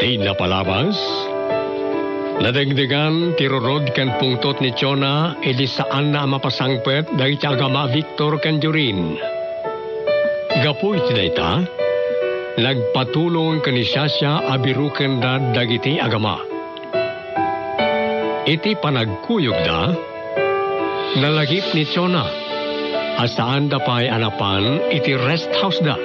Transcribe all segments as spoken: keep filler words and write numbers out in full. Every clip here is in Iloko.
Napalabas, nadengdegan ti rurod ken pungtot ni Jonah idi saanna a mapasangpet dagiti agama a Victor ken Jorin. Gapu iti dayta, nagpatulong ken ni Shasha a birukenda dagiti agama. Iti panagkuyogda, nalagip ni Jonah a saanda pay a napan iti rest house-da.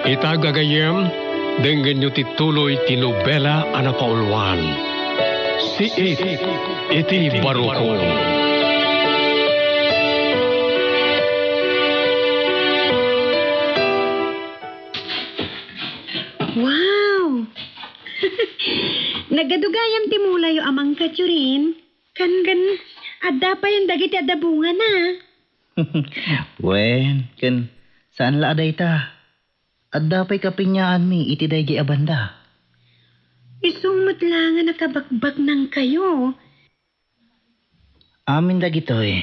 Ita, gagayyem, denggenyo ti tuloy ti nobela a napauluan, Siit iti Barukon. Wow! Nagadu gayam ti mulayo a mangka, Jorin. Ken, ken, adda payen dagiti adda bungana. Wen, ken, saan la a dayta. Adda pay kapianianmi iti daydiay a banda. Isu met la nga nakabakbaknangkayo. Amin dagitoy,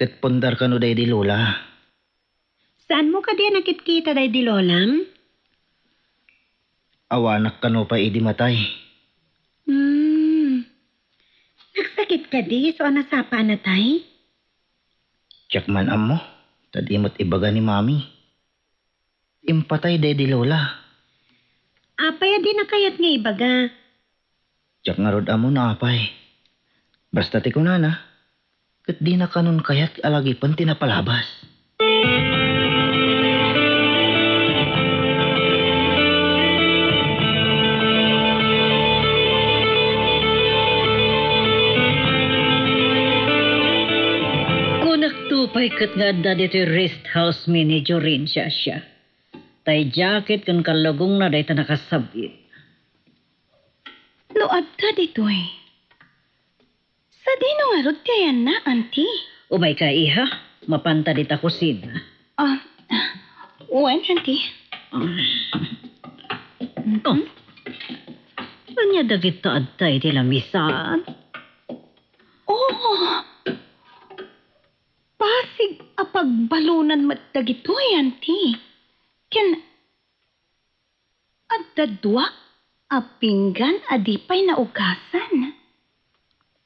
ket pundar kano daydi Lola. Saanmo kadi a nakitkita daydi Lolam? Awanak kano pay idi matay. Hmm. Nagsakit kadi isu a nasapa a natay? Diak man ammo, ta di met ibaga ni Mami. Impatay daydi Lola. Apay a dina kayat nga ibaga? Diak ngarud ammo no apay. Basta ti kunana, ket dina kanon kayat a lagipen ti napalabas. Kunakto pay ket nga adda ditoy rest house mi ni Jorin, Shasha. Tay jacket ken kallugongna dayta nakasab-it. No adda ditoy, sadino ngarud ti ayanna, Auntie? Umayka, iha. Mapanta dita kusina. Ah, wen, Auntie. Ah. Mhm. Oh. Ania dagita adda iti lamisaan? Oh! Pasig a pagbalonan met dagitoy, Auntie. Ken adda dua a pinggan a di pay naugasan.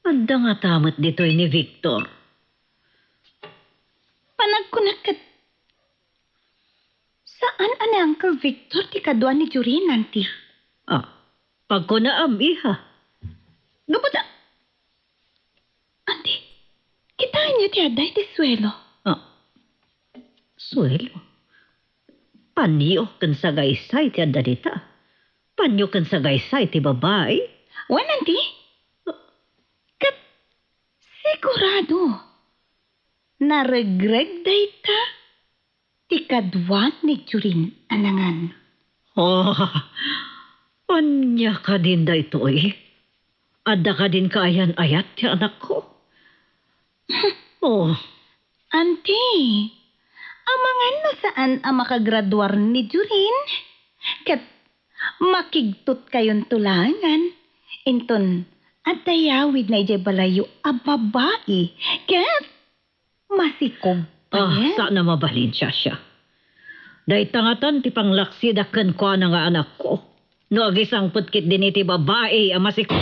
Adda ngata met ditoy ni Victor. Panagkunak ket saan a ni Uncle Victor ti kadua ni Jorin, Auntie. Ah, pagkunaam, iha. Gapu ta, Auntie, kitaenyo ti adda iti suelo. Ah, suelo? Panio ken sagaysay ti adda dita. Panio ken sagaysay ti babai. Wen, Auntie? Ket sigurado, naregreg dayta ti kadua ni Jorin a nangan. Oh, ania kadin daytoy? Adda kadin kaayan-ayat ti anakko? Oh. Auntie, amangan no saan a makagraduar ni Jorin, ket makigtotkayonto laengen inton adda yawidna idiay balayyo a babai, ket masikog pay. Ah, saan a mabalin, Shasha. Dayta ngatan ti panglaksidak kenkuana nga anakko. No agisangpet ketdin iti babai a masikog.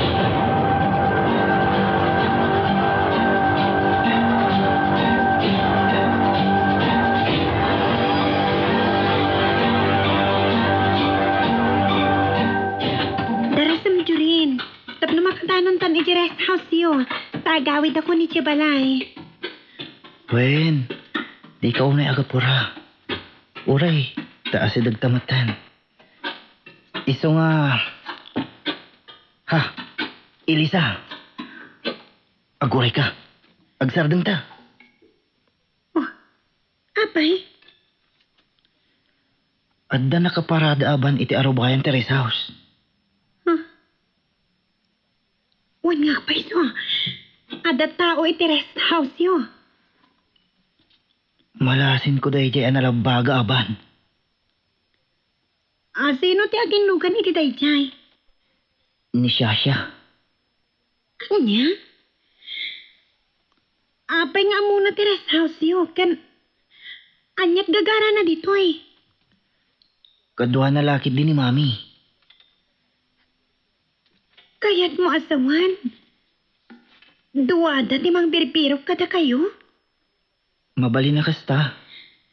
Darasem, Jorin. Tapno makadanontan iti rest house-yo, ta agawidakon iti balay. Wen, dika unay agapura. Uray, ta asidegta metten. Isu nga, ha, Elisa. Agurayka. Agsardengta. Oh, apay? Adda nakaparada a ban iti arubayan ti rest house. Huh? Wen nga pay isu, adda tao iti rest house-yo. Malasinko daydiay a nalabbaga a ban. A, sino ti aginnugan iti daydiay? Ni Shasha. Ania? Apay nga ammona ti rest house-yo, ken aniat gagarana ditoy? Kaduana la ketdi ni Mami. Asawan, duada ti mangbirbirok kadakayo? Mabalin a kasta.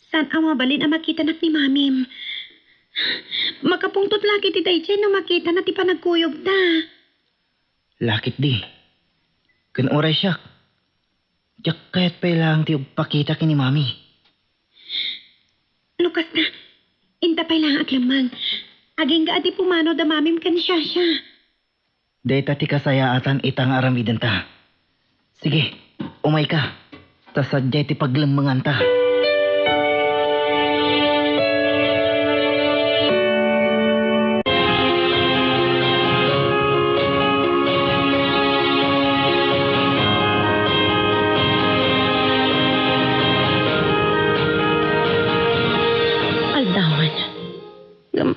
Saan a mabalin a makitanak ni Mamim? Makapungtot la ketdi daydiay no makitana ti panagkuyogta. Laketdi. Ken uray siak, diak kayat pay laeng ti agpakita ken ni Mami. No kasta, inta pay laeng aglemmeng. Agingga a di pumano da Mamim ken Shasha. Dayta ti kasayaatan ita nga aramidenta. Sige, umayka, ta sadiay ti paglemmenganta. Aldawan, ngem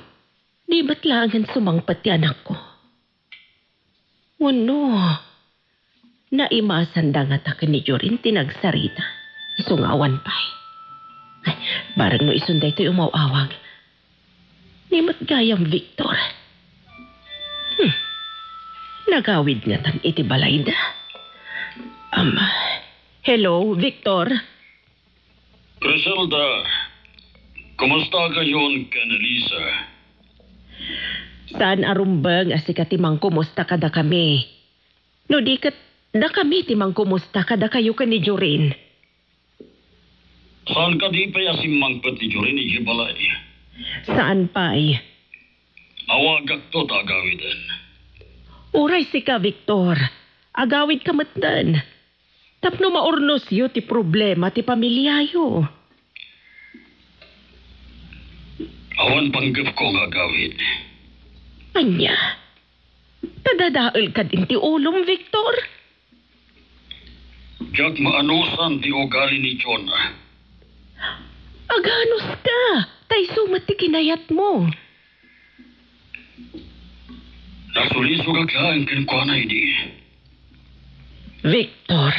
di met laengen sumangpet ti anakko. Wenno, naimasanda ngata ken ni Jorin ti nagsarita? Isu nga awan pay. Ay, bareng no isun daytoy umaw-awag. Ni met gayam, Victor. Hmm. Nagawid ngatan iti balayda. Am, hello, Victor? Criselda, kumusta kayon ken Elisa? Saan a rumbeng a sika ti mangkumusta kadakami. No di ket, dakami ti mangkumusta kadakayo ken ni Jorin. Saan kadi pay a simmangpet ni Jorin idiay balay? Saan pay. Awagakto ta agawiden. Uray sika, Victor. Agawidka metten. Tapno maurnosyo ti problema ti pamiliayo. Awan panggepko nga agawid. Ania? Ta dadaelka din ti ulom, Victor? Diak maanusan ti ugali ni Jonah. Aganuska, ta isu met ti kinayatmo. Nasulisogak laeng kenkuana idi. Victor,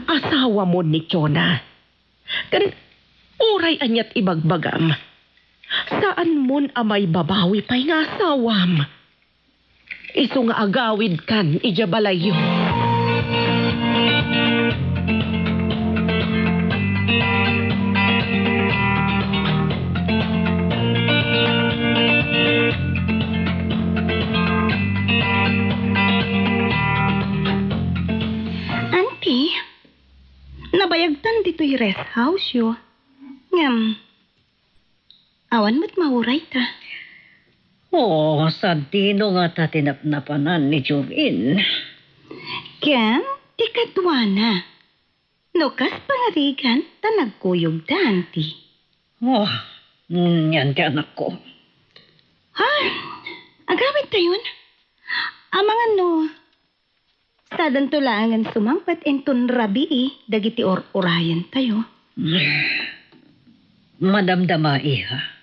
asawamon ni Jonah. Ken uray aniat ibagbagam, saanmon a maibabawi pay nga asawam. Isu nga agawidkan idiay balayyo. Auntie, nabayagtan ditoy rest house-yo. Ngem, awan met maurayta. Oo, sadino ngata ti napnapanan ni Jorin? Ken ti kaduana. No kas pangarigan, ta nagkuyogda, Auntie. Oh, nian ti anakko. Ha? Agawidtayon? Amangan no, sadanto laengen sumangpet inton rabii dagiti ur-urayentayo. Madamdama, iha.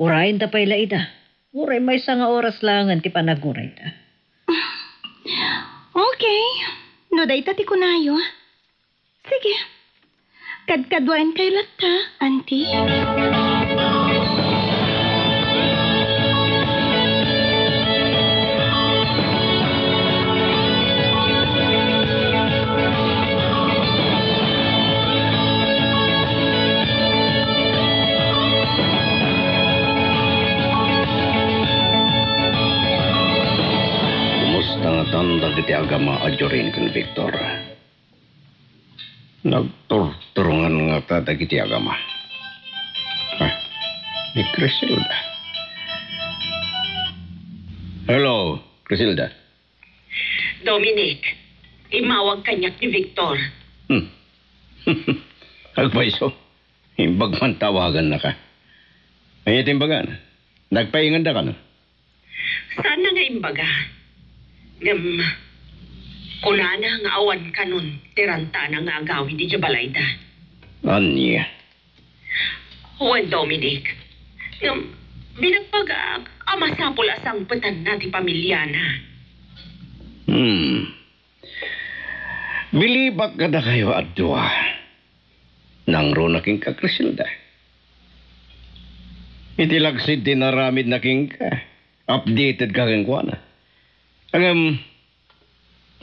Urayenta pay la ida. Uray maysa nga oras laengen ti panagurayda. Okay. No dayta ti kunayo. Sige. Kadkaduaenkayo latta, Auntie. Kumusta ngatan dagiti agama a Jorin ken Victor? Nagturturongan ngata dagiti agama. Ah, ni Criselda. Hello, Criselda. Dominic, immawag kaniak ni Victor. Hmm. Agpayso, imbag man tawagannaka. Ania ti imbagan? Nagpainganda kano? Saanna nga imbaga. Ngem, kunana nga awan kanon ti rantana nga agawid idiay balayda. Ania? Wen, Dominic. Ngem, binagbagaak a masapul a sangpetanna ti pamiliana. Hmm. Bilibak kadakayo a dua. Nangruna kenka, Criselda. Iti laksid ti naramidna kenka, updated ka kenkuana. Ngem,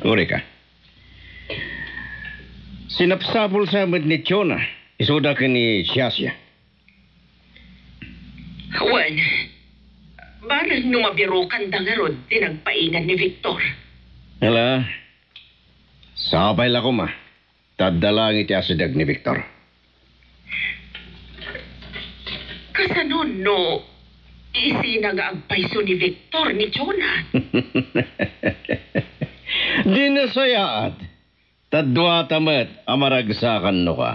ureka. Sinapsapul sa met ni Jonah, isuda ken ni Siasia. Wen, bareng no mabirokanda ngarud ti nagpaingan ni Victor. Ala, sapay la koma. Ta adda laeng iti asideg ni Victor. Kasano no isina nga agpayso ni Victor ni Jonah? Di nasayaat, ta duata met a maragsakannoka.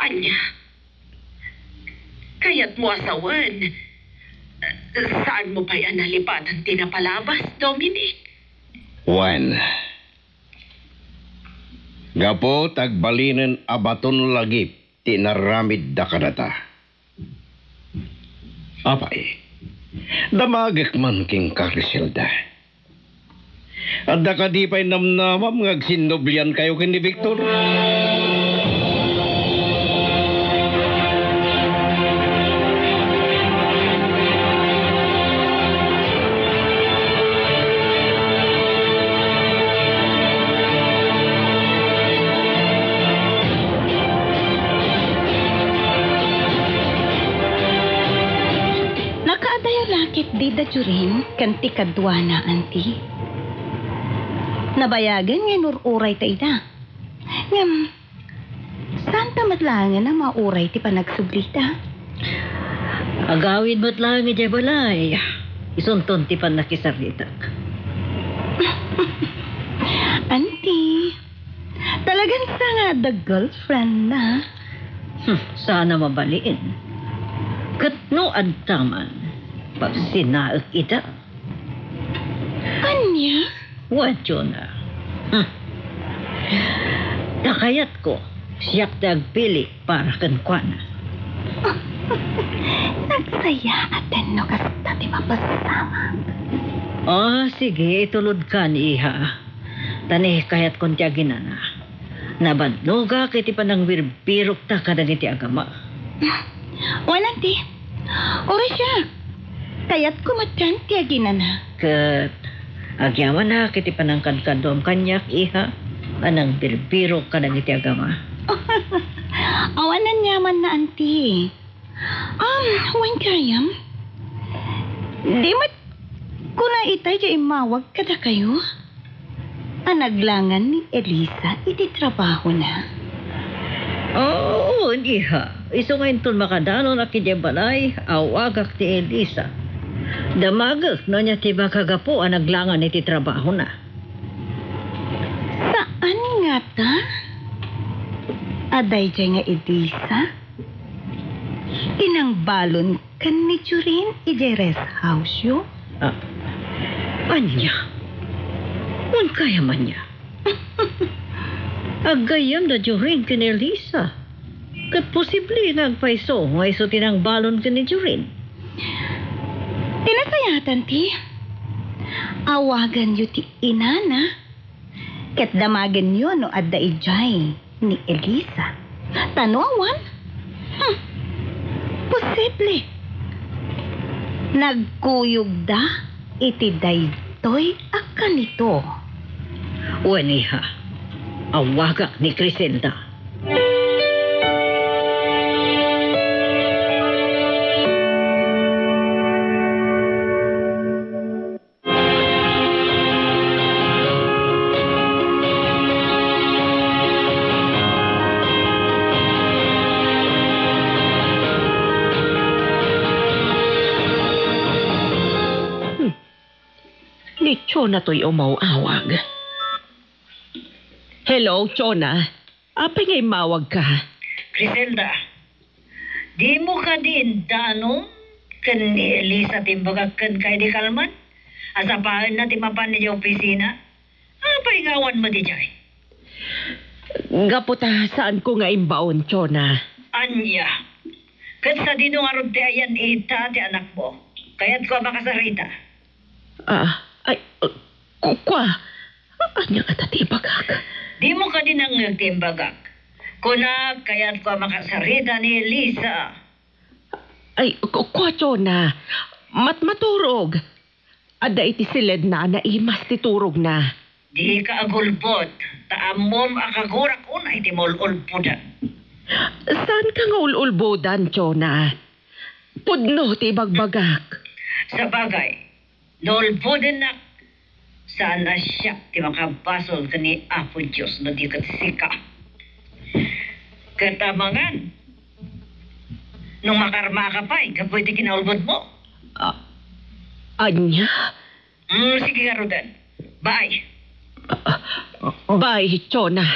Ania? Kayatmo a sawen, saanmo pay a nalipatan ti napalabas, Dominic? Wen, gapu ta agbalinen a baton lagip ti inaramidda kadata. Apay, damagek man kenka, Criselda. Adda kadi pay namnamam nga agsinnubliankayo ken ni Victor? Nakaadayo la ketdi da Jorin ken ti kaduana, Auntie. Nabayagen nga inur-urayta ida. Ngem, saanta met laengen a mauray ti panagsublita. Agawid met laeng idiay balay. Isunton ti pannakisaritak. Auntie, talagan sa nga adda girlfriend na. Hmm, saan a mabalin. Ket no adda man, pagsinaek ida. Ania? Wen, Jonah. Hmm. Ta kayatko, siak ti agpili para kenkuana. Nagsayaaten no kasta ti mapasamak. Ah, sige, itulodkan, iha. Ta ni kayatkon ti aginana. Nabannogak iti panangbirbirokta kadagiti agama. Wen, Auntie. Uray siak. Kayatko met ti aginana. Ket agyamanak iti panangkadkaduam kaniak, iha, a nangbirbirok kadagiti agama. Awan aniamanna, Auntie. Um, wen gayam. Di met kuna itay ti immawag kadakayo? A naglangan ni Elisa iti trabahona? Oo, iha. Isu nga inton makadanonak idiay balay, awagak ti Elisa. Damagek no ania ti makagapu a naglangan iti trabahona. Saan ngata? A daydiay nga Elisa? Ti nangbalon ken ni Jorin idiay rest house-yo? Ah, ania? Wen gayam ania? Aggayam da Jorin ken Elisa. Ket posible nga agpayso nga isu ti nangbalon ken ni Jorin. Ti nasayaat, Auntie, awaganyo ti inana. Ket damagenyo no adda idiay ni Elisa. Ta no awan, hmm, posible. Nagkuyogda iti daytoy a kanito. Wen, iha, awagak ni Criselda. Hmm. Ni Chona toy umaw-awag. Hello, Chona. Apay nga immawagka? Criselda, dimo kadi indanon ken ni Elisa ti imbagak kenka idi kalman? A sapaenna ti mapan idiay opisina? Apay nga awan met idiay? Gapu ta saanko nga imbaon, Chona. Ania? Ket sadino ngarud ti ayan ita ti anakmo? Kayatko a makasarita. Ah, ay, uh, ku-, kua. Ania ngata ti ibagak? Dimo kadi nangngeg ti imbagak? Kunak, kayatko a makasarita ni Elisa. Ay, ku-, kua, Chona. Mat-, maturog. Adda iti siledna a naimas ti turogna. Dika agulbod, ta ammom a kagurak unay ti maul-ulbodan. Saanka nga ul-ulbodan, Jonah. Pudno ti ibagbagak. Sabagay, no ulbodennak, saan a siak ti makabasol ken ni Apo Dios no di ket sika. Ket amangan, no makarmaka pay gapu iti kinaulbodmo. A-, ania? Mm, sige ngaruden. Bye. Bye, Jonah.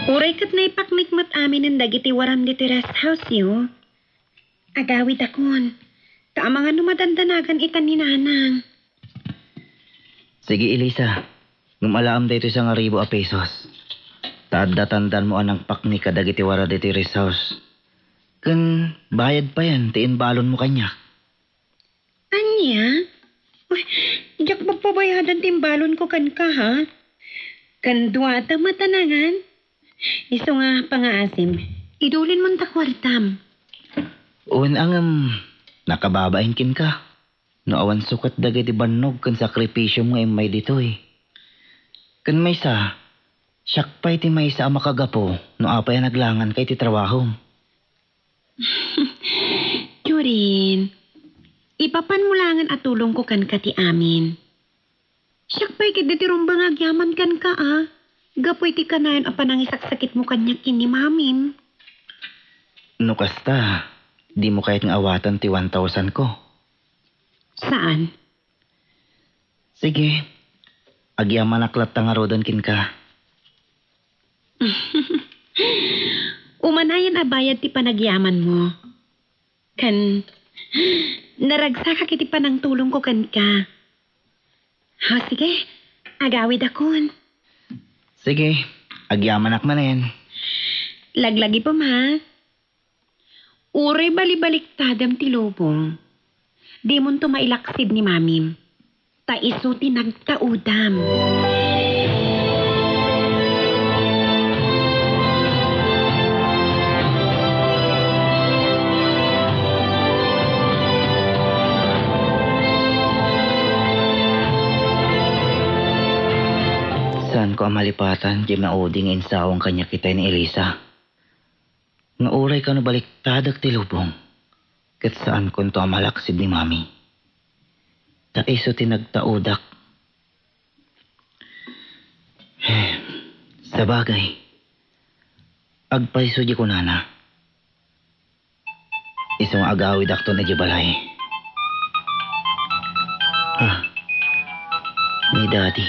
Uray ket naipaknik met aminen dagiti waram ditoy rest house-yo. Agawidakon. Ta amangan no madandanagan itan ni Nanang. Sige, Elisa. Ngem alaem daytoy sangaribu a pesos. Ta adda tandanmo a nangpaknik kadagiti wara ditoy rest house. Ken bayad payen ti imbalonmo kaniak. Ania? Uy, diak pagpabayadan ti imbalonko kenka, ha? Ken duata met a nangan. Isu nga pangaasim, idulinmon ta kuartam. Wen a ngem, nakababain kenka. No awan sukat dagiti bannog ken sakripisiom nga immay ditoy. Ken maysa, siak pay ti maysa a makagapu no apay a naglanganka iti trabahom. Jorin, ipapanmo laengen a tulongko kenka ti amin. Siak pay ketdi ti rumbeng nga agyaman kenka, a. Gapu iti kanayon a panangisaksakitmo kaniak ken ni Mamim. No kasta, dimo kayat nga awaten ti one thousand ko? Saan? Sige, agyamanak latta ngaruden kenka. Umanayan a bayad ti panagyamanmo. Ken, naragsakak iti panangtulongko kenka. Ha, sige, agawidakon. Sige, agyamanak manen. Laglagipem, ha? Uray balibaliktadem ti lubong, dimonto mailaksid ni Mamim. Ta isu ti nagtaudam. Saanko a malipatan ti maudi nga insawang kaniak itay ni Elisa. Nga uray kano baliktadek ti lubong, ket saankonto a malaksid ni Mami. Ta isu ti nagtaudak. Sabagay, agpayso di kunana. Isu nga agawidakton idiay balay. Ah, ni Daddy.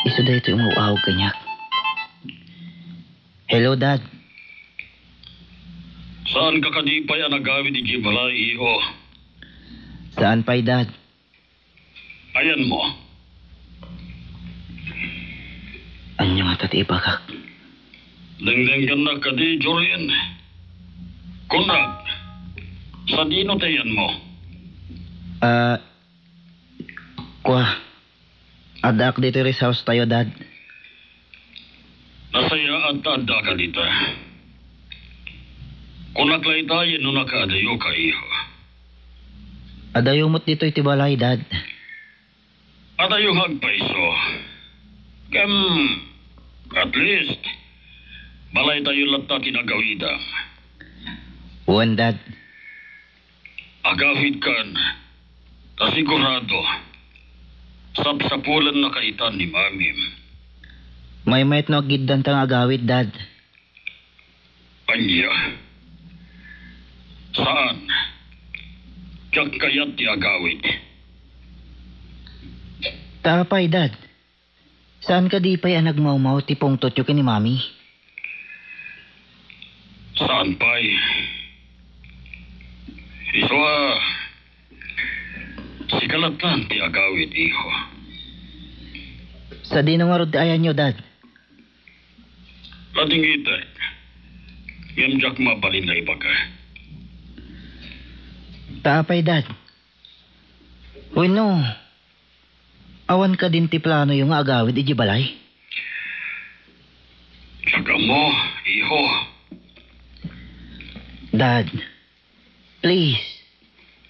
Isu daytoy umaw-awag kaniak. Hello, Dad. Saanka kadi pay a nagawid idiay balay, iho? Saan pay, Dad. Ayanmo. Ania ngata ti ibagak? Dengdenggennak kadi, Jorin? Kunnak, sadino ti ayanmo? Ah, kua, addaak ditoy rest house tayo, Dad. Nasayaat ta addaka dita. Kunak layta, no nakaadayoka, iho. Adayo met ditoy ti balay, Dad. Adayo nga agpayso. Ngem, at least, balaytayo latta ti nagawidam. Wen, Dad. Agawidkan, ta sigurado, sapsapulennaka itan ni Mamim. Maymayat no aggiddanta nga agawid, Dad. Ania? Saan? Diak kayat ti agawid. Ta apay, Dad? Saan kadi pay a nagmawmaw ti pungtotyo ken ni Mami? Saan pay? Isu a, sika lattan ti agawid, iho. Sadino ngarud ti ayanyo, Dad? Nadingitek, ngem diak mabalin nga ibaga. Ta apay, Dad? Wenno, awan kadin ti planoyo nga agawid idiay balay? Diak ammo, iho. Dad, please,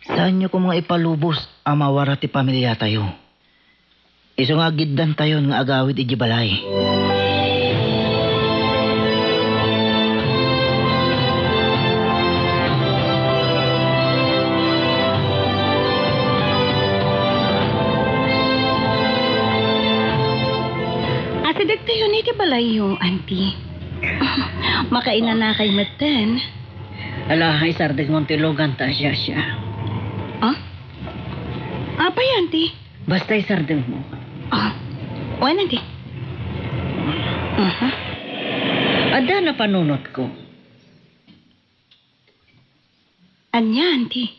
saanyo koma nga ipalubos a mawara ti pamiliatayo. Isu nga agiddantayon nga agawid idiay balay. Asidegtayon iti balayyo, Auntie. Makainanakay metten. Ala, isardengmo ti luganta, Shasha. Ah? Apay, Auntie? Basta isardengmo. Ah, wen, Auntie. Aha. Adda napanunotko. Ania, Auntie?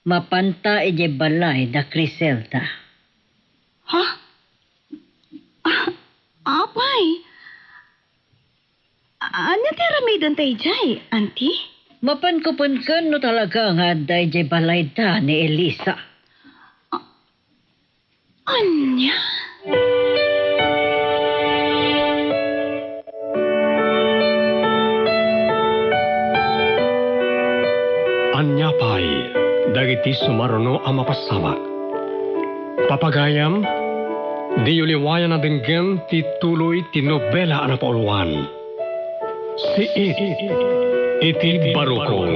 Mapanta idiay balay da Criselda. Ha? Ah, apay? A-, ania ti aramidenta idiay, Auntie? Mapanko pay ken no talaga nga adda idiay balayda ni Elisa. A-, ania? Ania pay dagiti sumaruno a mapasabak? Papagayam, diyo liwayan a denggen ti tuloy ti nobela a napauluan. Siit iti Barukon.